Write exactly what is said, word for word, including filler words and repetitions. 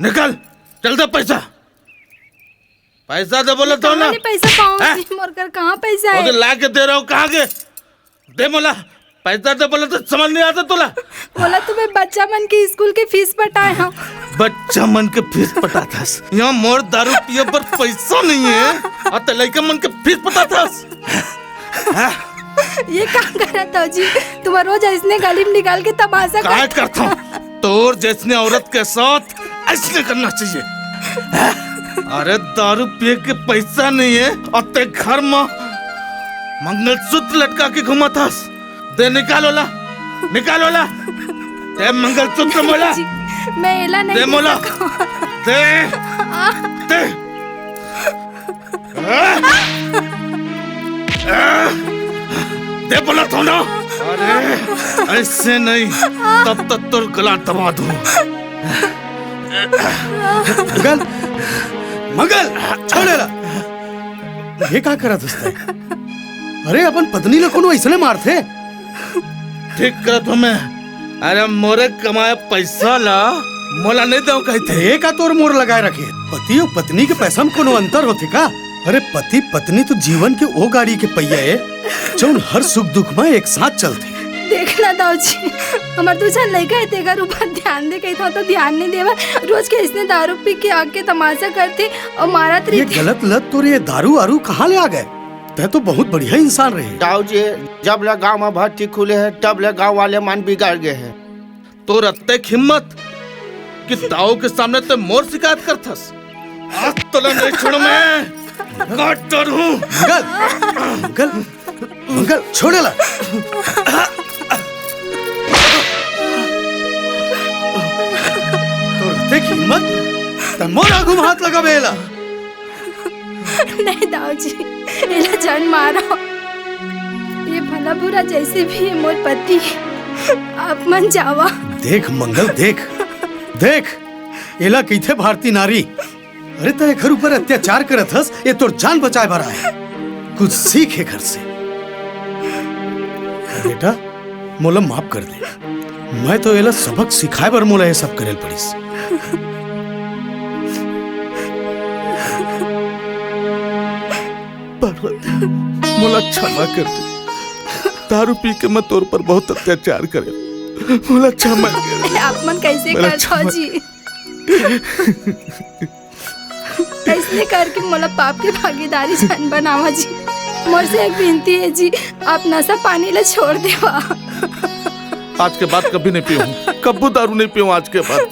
निकल, चल दे पैसा। पैसा दे बोले तो ना। कहाँ ले पैसा पाऊँ हैं? जी, मोर कर कहाँ पैसा वो है? तो ला के दे रहा हूँ, कहाँ के? दे मोला, पैसा दे बोले तो समझ नहीं आता तोला। बोला तुम्हें बच्चा मन के स्कूल के फीस पटाए हँव। बच्चा मन के फीस पटाथस, यहाँ मोर दारू पिए बर पैसा नहीं है, और ते लइका मन के फीस पटाथस। ये का करत हव जी? तुम्हार रोज अइसने गाली में निकाल के तमाशा काय करत करत हूँ? तोर जइसने औरत के साथ अइसने करना चाहिए। अरे, दारू पिए के पैसा नहीं है और ते घर में मंगलसूत्र लटका के घूमत हस। दे, निकाल ओला, निकाल ओला। दे मंगलसूत्र मोला। जी, मैं एला नहीं दे दे मोला। सकूं। दे, दे। दे बोला तो ना। अरे, ऐसे नहीं, तब तक तोर गला दबा दूं। मंगल, मंगल, छोड़ एला। ये का करत हस तैं? अरे, अपन पत्नी ला कोनो अइसने मारथे? ठीक करत हूँ मैं। अरे, मोरे कमाए पैसा ला मोला नहीं दो कहते। ये का तोर मोर लगाए रखे? पति अउ पत्नी के पैसा में कोनो अंतर होथे का? अरे, पति पत्नी तो जीवन के ओ गाड़ी के पहिया ए, जौन हर सुख दुख में एक साथ चलथे। देख ना दाऊ जी, हमर दू झन लइका हे, तेकर ऊपर ध्यान दे कहिथंव तो ध्यान नहीं देवय। रोज के अइसने दारू पी के आके तमाशा करथे अउ मारत ये रहिथे। गलत लत तोर ये दारू आरू कहाँ ले आ गए? तैं तो बहुत बढ़िया इंसान रहे। दाऊ जी, जब ले गांव में भट्टी खुले हे, तब ले गांव वाले मन बिगड़ गए हे। तोर अतेक हिम्मत कि दाऊ के सामने तैं मोर शिकायत करथस। आज तोला नहीं छोड़ूं मैं, काट डालूं। मंगल, मंगल, मंगल, छोड़ एला। तोर अतेक हिम्मत, तैं मोर आगू में हाथ लगाबे एला। नहीं दाऊ जी, एला झन मारो। ये भला बुरा जैसे भी है मोर पति, आप मन जावा। देख मंगल, देख, देख, एला कहिथे भारतीय नारी। अरे, तैं एखर ऊपर अत्याचार करत हस, ये तोर जान बचाए बर आए। कुछ सीख एखर से। बेटा, मोला माफ कर दे। मैं तो एला सबक सिखाए बर मोला ये सब करे ल पड़िस। पार्वती, मोला क्षमा कर दे। दारू पी के मैं तोर पर बहुत अत्याचार करे। मोला क्षमा कर दे। आप मन कैसे मोला करथव क्षमा जी? ऐसने करके मोला पाप के भागीदारी झन बनावा जी। मोर से एक विनती है जी, आप नशा पानी ला छोड़ देवा। आज के बाद कभी नहीं पीऊँ, कब्बू दारू नहीं पीऊँ आज के बाद।